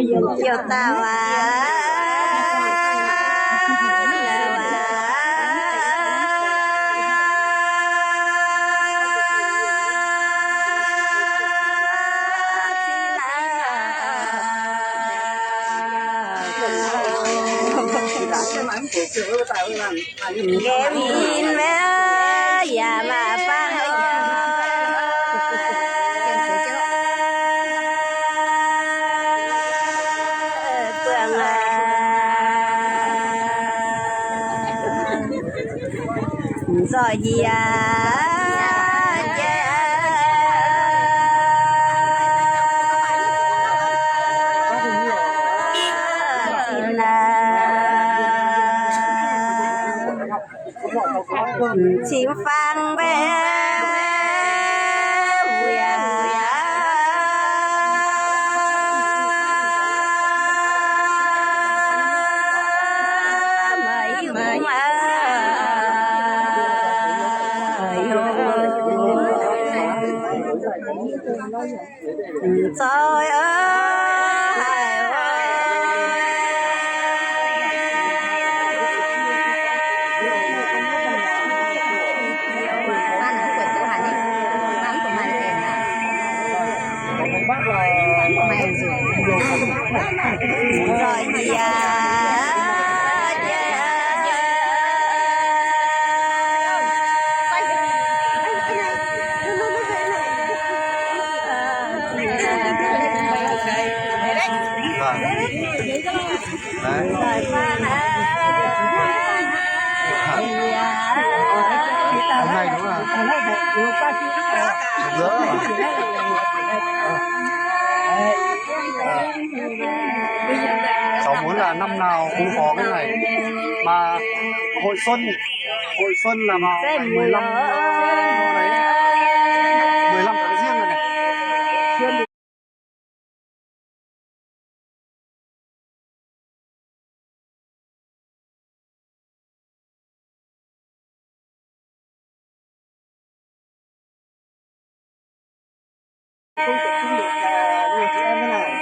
Youh dauh aac. Nqemh inh mbuo yaac maaih fangx oc. Buangh aac, nzoih njiec aac, jiex aac, cing fangx mbuo yaac maiv hiuv aac. Nzoih aac, haiz oc. Nzoih njiec aac. Cháu muốn là năm nào cũng có cái này mà hội xuân, hội xuân là vào ngày mười lăm, mười lăm tháng riêng này này.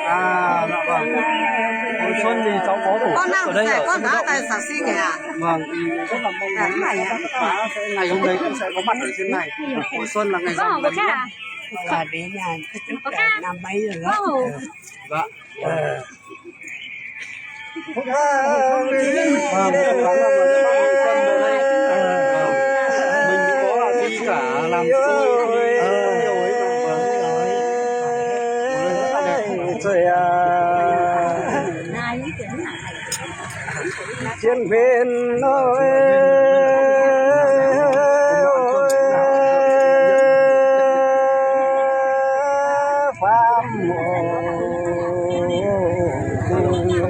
À, dạ vâng. Hồi xuân thì cháu có tổ chức ở đây ở sân vận động. Vâng, thì rất là mong muốn là các bạn sẽ ngày hôm đấy cũng sẽ có mặt ở trên này. Hồi xuân là ngày rằm. Và đến nhà năm mấy rồi đó. Dạ. Vâng, chắc chắn là mình có đi cả làm sư. Ờ. Chiến binh ơi, Pháp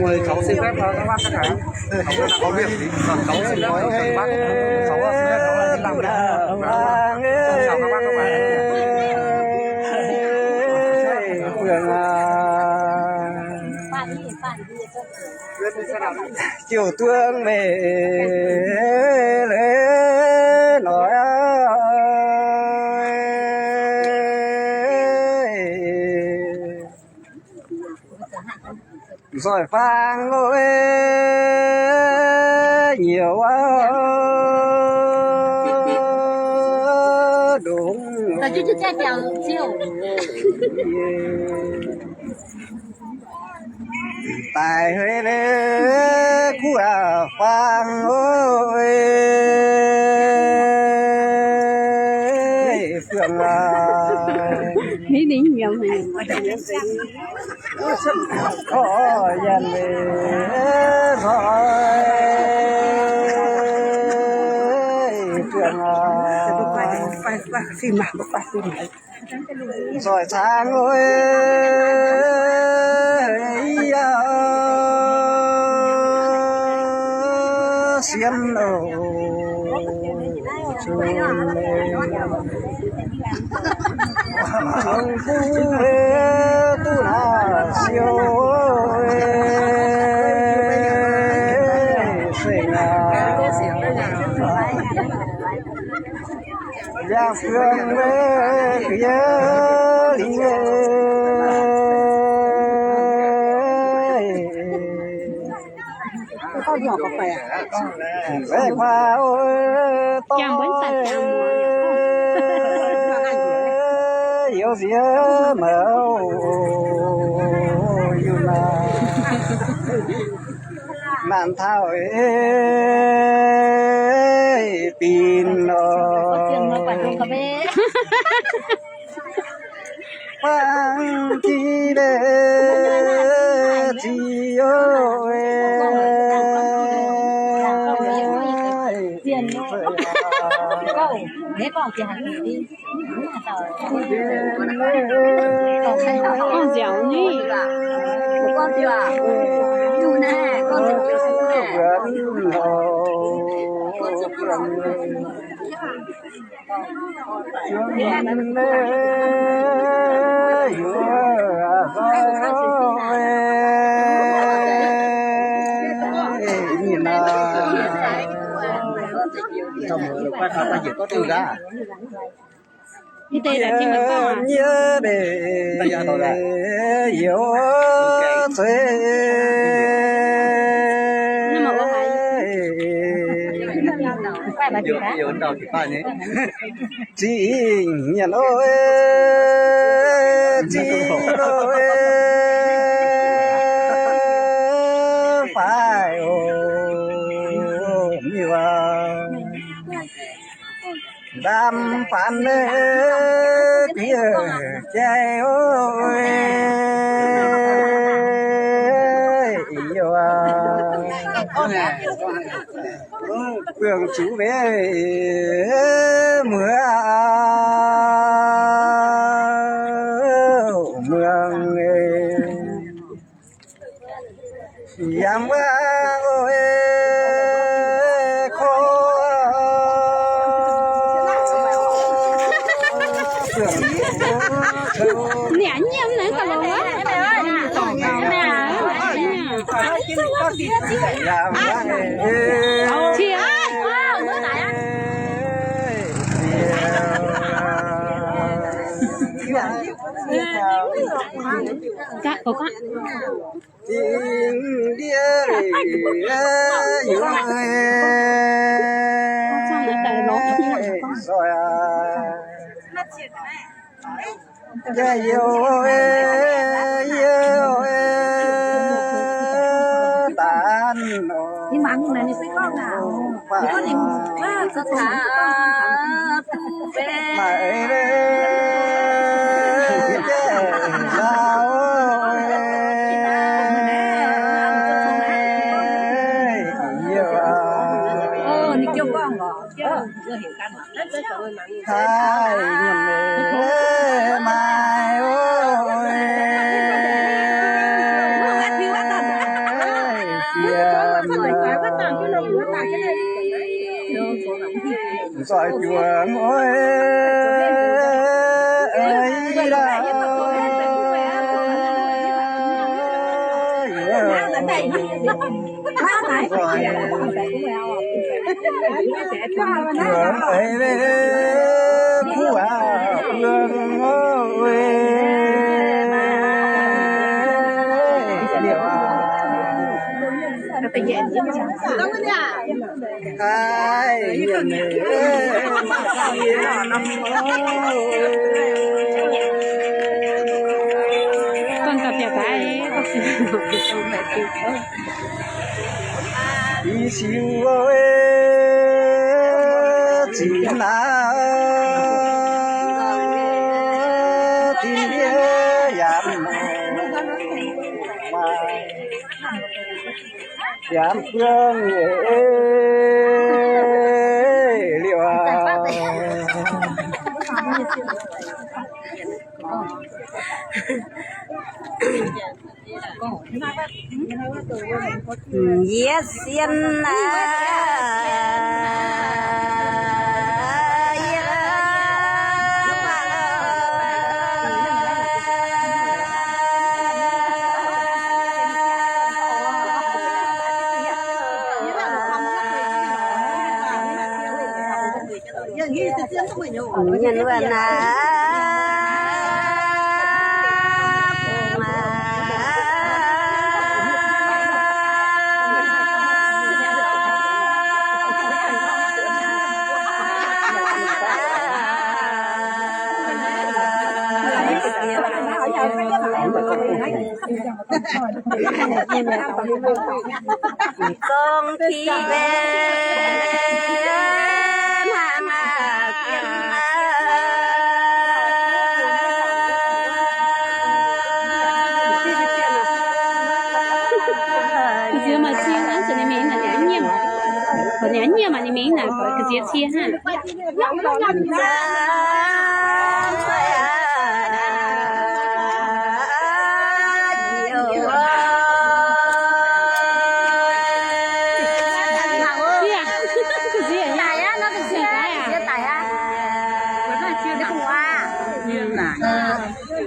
ơi. Cháu xin phép, ờ, các bác, các bạn. Cháu đang có việc tí. Vâng, cháu xin nói với các bác. Cháu xin phép, cháu xin tạm biệt. Chào các bác, các bạn. Tiểu tướng mê lễ nói ơi. Giỏi vang ơi, nhiều ơi, đúng. Tài hơi lê cú à Phang ơi, Phượng à. Có yên về rồi Phượng à. Giỏi sang ơi, xiêm âu. Hồng phu huê tu na siêu huê seng a. Yang phương huê kìa ling huê. Youz ziex mouc yunc naaic, naanc taux binc nor. Bangc jiex leiz jiex youz, Zingh nyanc oc, zingh oc, faix oc, miuc aac. Ndamv faanx diev jai oc, yie buangh zuqc weic muoz, muoz. Yaac mbuo oix kor. Niaa, nyiemv naaiv ga'longx aqv. Yaac mbuo Zingh ndiev leiz youz, zoih aac, youz, youz, daan nor. Nzoih juangc oix, juangc oix, kuv aac, buang oix. Ih siu ziqc naaiv, tin ndiev yaac maaih. Yaac buangh liuz aac. Yietv sien aac, yietv Mienh wuov naaiv, Zong ti mbe hnangv aqv. Ga'ziex maaih cing aqv, ninh mingh naaic nyiemv, ninh nyiemv maaih ninh mingh naaic ga'ziex cing hnangv.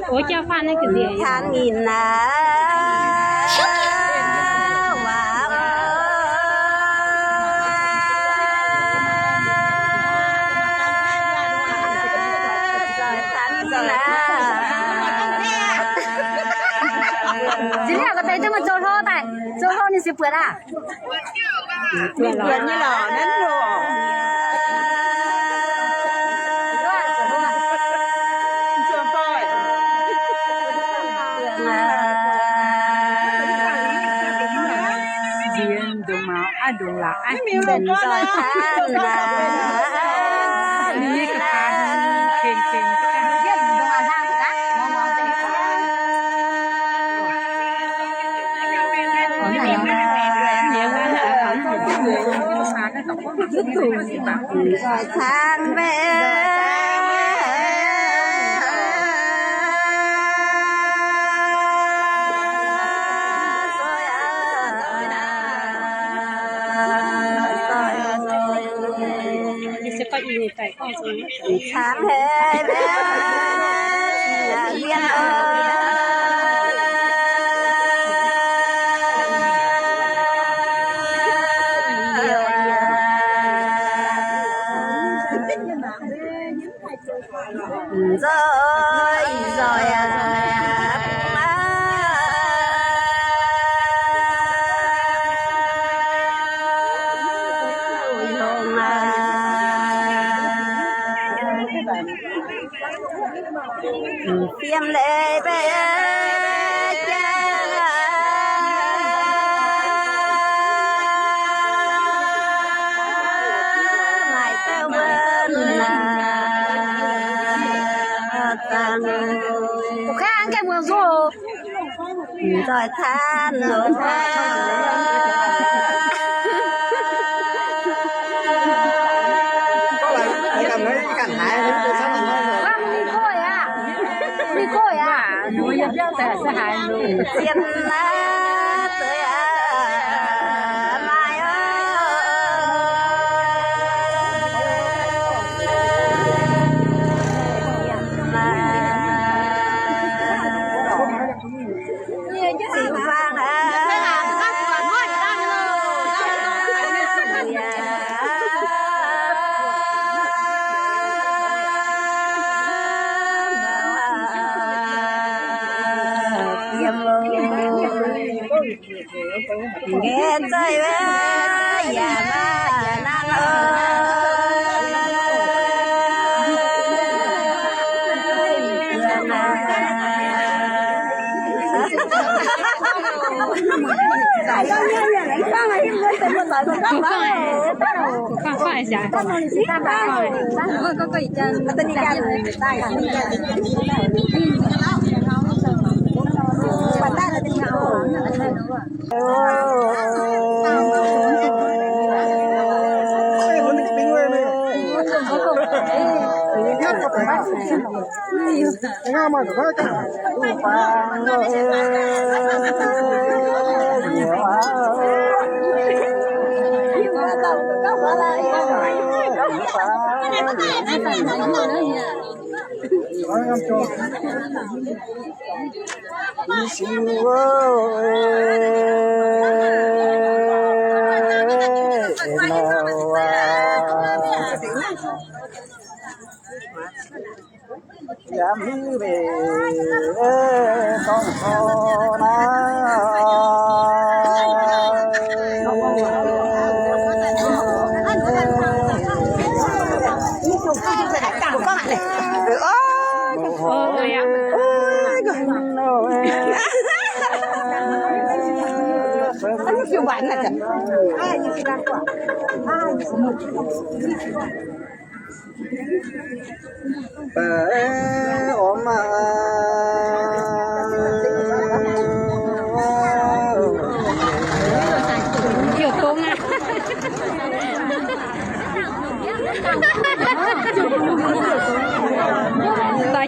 Ov, jauv faanv naaiv ga'ziex. Nziex liuz ga'deix duqv maiv zoux hlo daaih, zoux hlo ninh se buatc aqv. Mingh buatc nyei lorqc, nanv loh. Nziex ndongc maux aqv, ndongc laaix aqv. Ninh nyei ga'paah kengx kengx. Nzoih cang mbe, cang hei mbe, nzoih nzoih aqv. Fiem leiz mbe jaax, maaih dauh mbuo nzoih caan longx. Mingh guoqv aqv. Mingh guoqv aqv. Zien aqv, zueiz aqv, maaih oc. Doix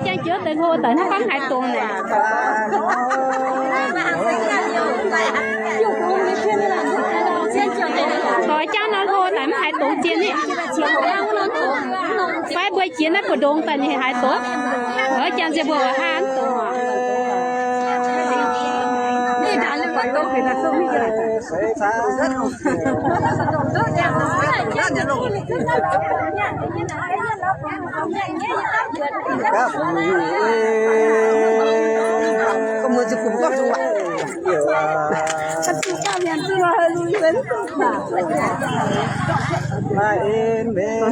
jangv jienv deix hlo daaih hnangv gorngv haaix dongz naaic. Doix jangv naaiv hlo daaih mv haaix dongz zien ni. Fai mbuo jiex naaiv buoz-ndongx daaih ninh haaix dongz. Jangx nziex mbuo haa mv dongz.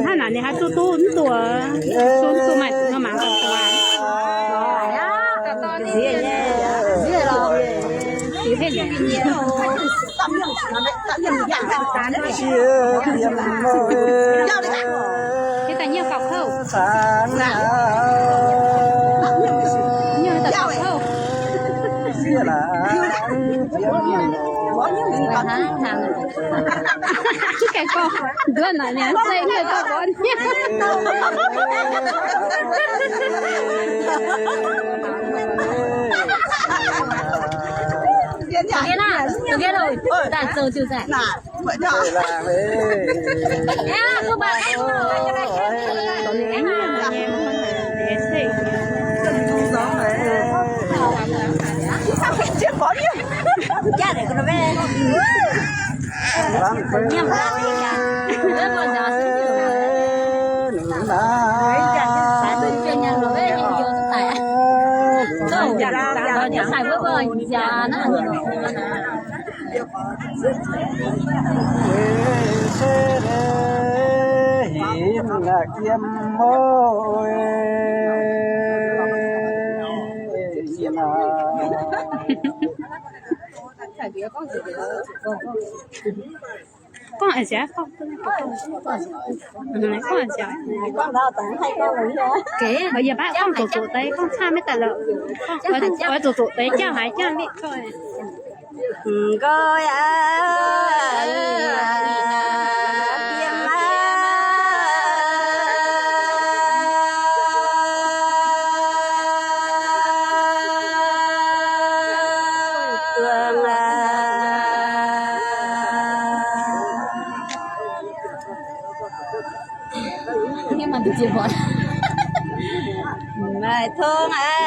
Hnangv naaic ninh haaix duqv duqv mv duqv, duqv mv duqv maaih zuqc mangc gaax. Hnangv naaic ninh se gorngv mbuox ninh. Gorngv a'nziaauc, gorngv, gorngv a'nziaauc. Yie baav gorngv zoqc zoqc deix, gorngv caqv maiv daaih lorqc. Oix zoqc zoqc deix jauv haaix jauv mbiqv. Maiv tong aqv.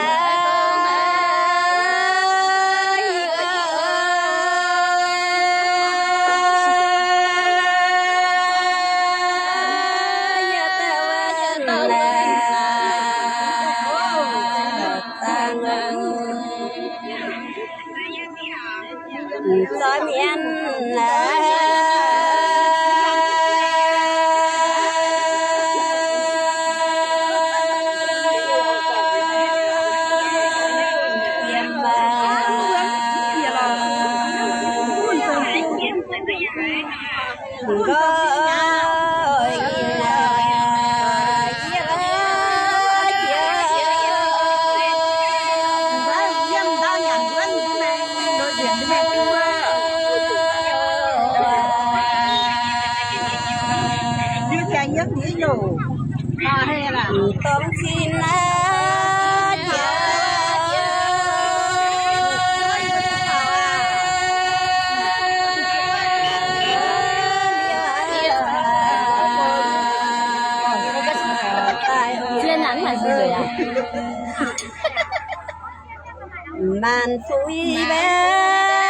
Maanc fuix mbaeqv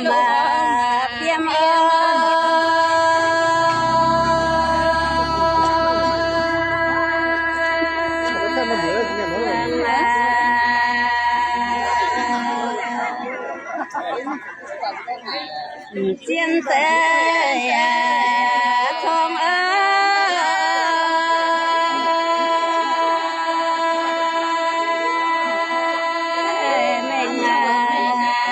mbaeqv fiem oc. Zien zeiv yaac cong aqv. Mengh aac,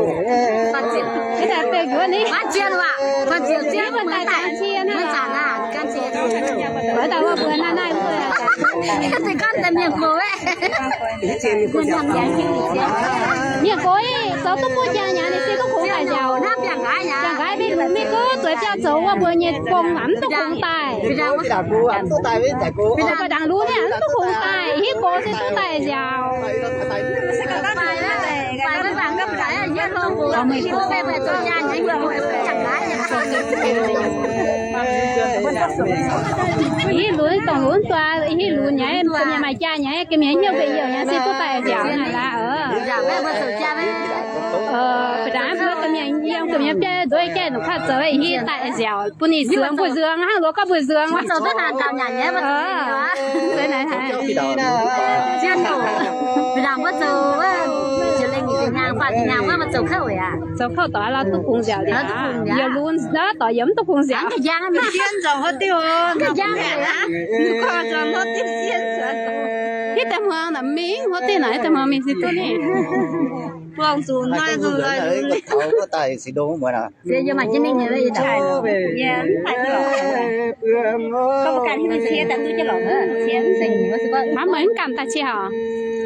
Mv daaih deix njuov ni. Maiv daaih wuov mbuo naaiv naaiv mbuo. Mienh gox zoux duqv buov jaa nyanc, ninh se duqv kungx daaih nziaauc. Biangh nqaaix mingh lunx mingh gouv zueiz biauv zoux wuov mbuo nyei gong mv duqv kungx daaih. Ba'dangc lunx mv duqv kungx daaih, hiuv gox se duqv daaih nziaauc. Hiuv lunx dongh lunx duqv, hiuv lunx nyei, ga'mienh maaih jaa nyei, ga'mienh hnyouv ga'youh nyei se duqv daaih nziaauc naaic laaix. Ba'dangc mbuo ga'mienh yiem ga'mienh bieiv nzueic jaiv nor, kaav zoux hiuv daaih nziaauc bun ninh nzuonx, mbuo nzuonx hnangv loz gorngv mbuo nzuonx. Zoux kouv doic lorz duqv kungx nziaauc liuz, yiem lunx doic yiem mv duqv kungx nziaauc. Hitv deix hmuangx naaic mingh, hitv deix hmuangx mingh se duqv ninh. Hnangv meih mv gamh daaih cie haic.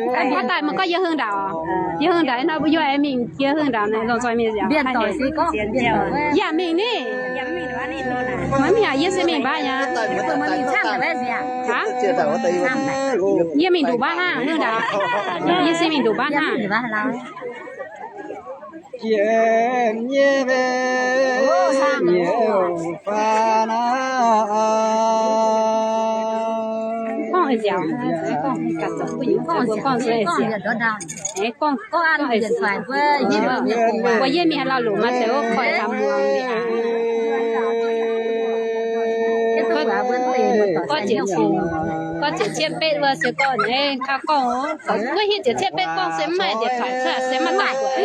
Hnangv daaih meih gorngv yie hungh ndaauc, yie hungh ndaauc nor, yie aengx mingh, yie hungh ndaauc naaic longc nzoih mingh nziaauc. Yie mingh ni, maiv mingh aqv, yie se mingh mbaaiv nyei. Yie mingh nduqc mbaaiv hnangv, hungh ndaauc. Yie se mingh nduqc mbaaiv hnangv. Gorngv nziaauc, gorngv nziaauc, gorngv nziaauc. Mbuo yie mingh haaix lauh longc maaih deix wuov koi taux muangx. Gorngv ziepc, gorngv ziepc cietv betv wuov se gorngv nyei, kaav gorngv wuov hiuv ziepc cietv betv gorngv se mv maaih ndiev faix cuotv, se mv maaih dauh buatc.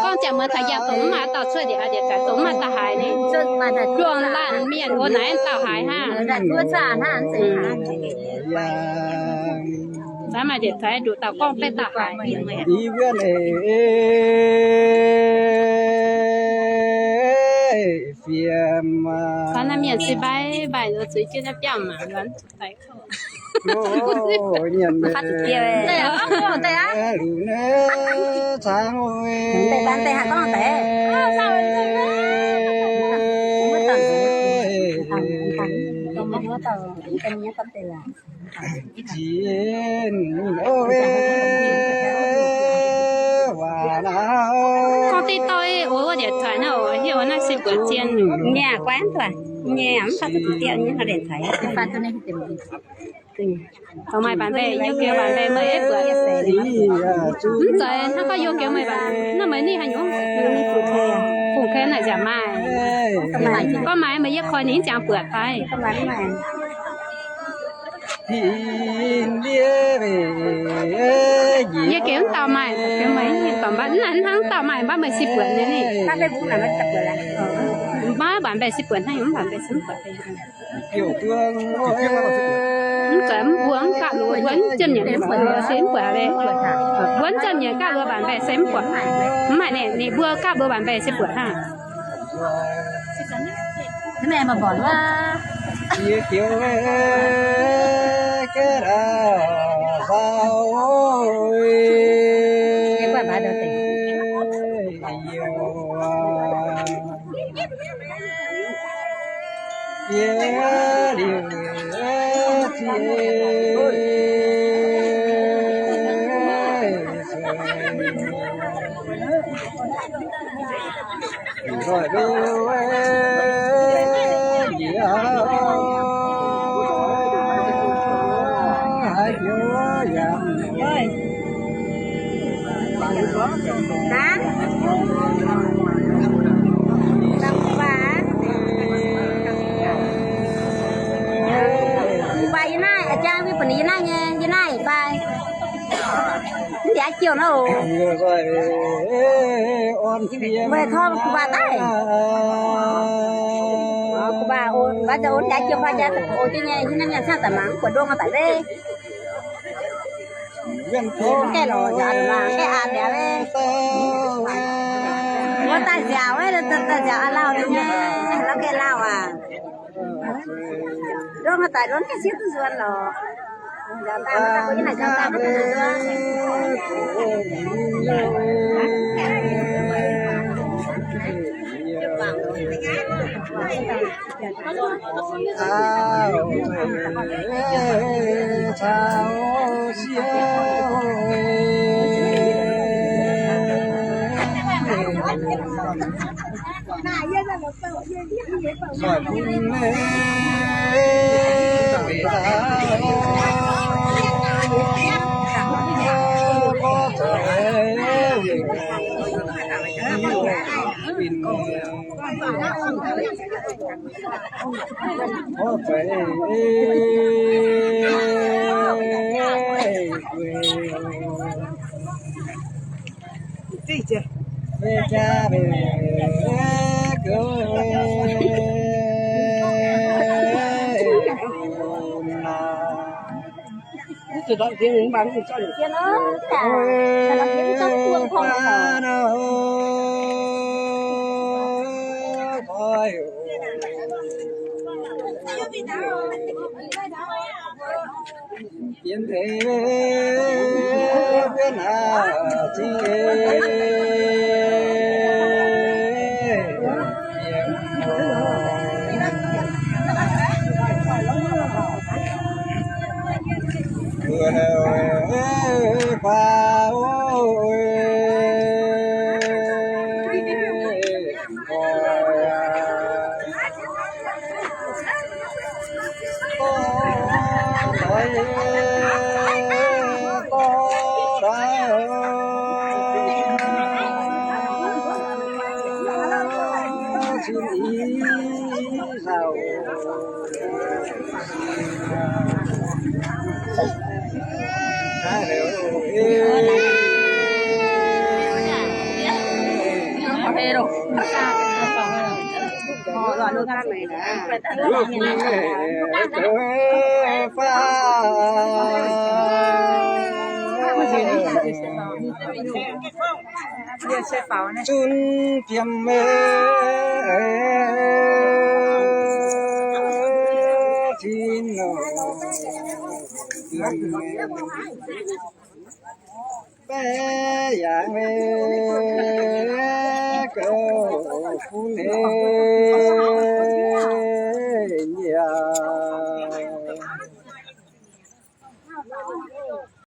Gorngv ziangh muonz taux yangh dongh mv maaih dauh cuotv ndiev, ndiev faix dongh mv maaih dauh haiz ni. Juangc laanh mienh wuov naaiv dauh haiz hnangv. Mv maaih ndiev faix nduqc dauh gorngv betv dauh haiz. Caux naaiv mienh se mbaih mbaih nor zuiz jienv naaiv biauv mangc nzuonx. Gorngv diqv doiv wuov, wuov điện thoại naaiv oc, hiuv wuov naaiv se buatc zien. Nyei aqv, guai mv duqv. Nyei aqv, mv faav duqv diqv diuh nyei, hnoi điện thoại. Taux maaih bản vẽ, yiem geux bản vẽ meih buatc. Mv zeiz hnangv gorngv yiem geux meih bản, naaiv meih ninh haaix nyungc? Fungx kei naaic nziaauc maaih. Gorngv maaih meih yie koi ninh mv jangx buatc fai? Yie geux mv dauh maaih, geux meih ninh dorh mv baac mv hnangv dauh maaih mv baac meih se buatc nyei ni. Mv baac bản vẽ se buatc hnangv, mv bản vẽ se mv buatc. Mv zeiz mbuo mv gapv luoz, mbuo mv ziemh nyienc mv buatc se mv buatc le. Mbuo mv ziemh nyienc gapv luoz bản vẽ se mv buatc. Mv maaih ninh, ninh mbuo gapv luoz bản vẽ se buatc hnangv. Hả? Kuh baac, kuh baac yie naaiv, a'jang mingh bun yie naaiv nyei, yie naaiv baac. Mv ndiav jiouh nor oc. Weic tor kuh baac daaih. Kuh baac, baac za'gengh ndiav jiouh fai jaax, oc, jienv nyei, yie naaiv mienh cangv daaih mangc mv buatc ndongh baac leiz. Gaeqv lorz nziaaux maah, gaeqv an liuz. Daaih nziaauc, daaih nziaauc a'lauh nyei, la'gaengh lauh aac. Ndorm daaih ndorm gengh sieqv duqv nzuonx lorqc. Zunv fiem meih tin nor, baeqv yaac meih gouv fun heix.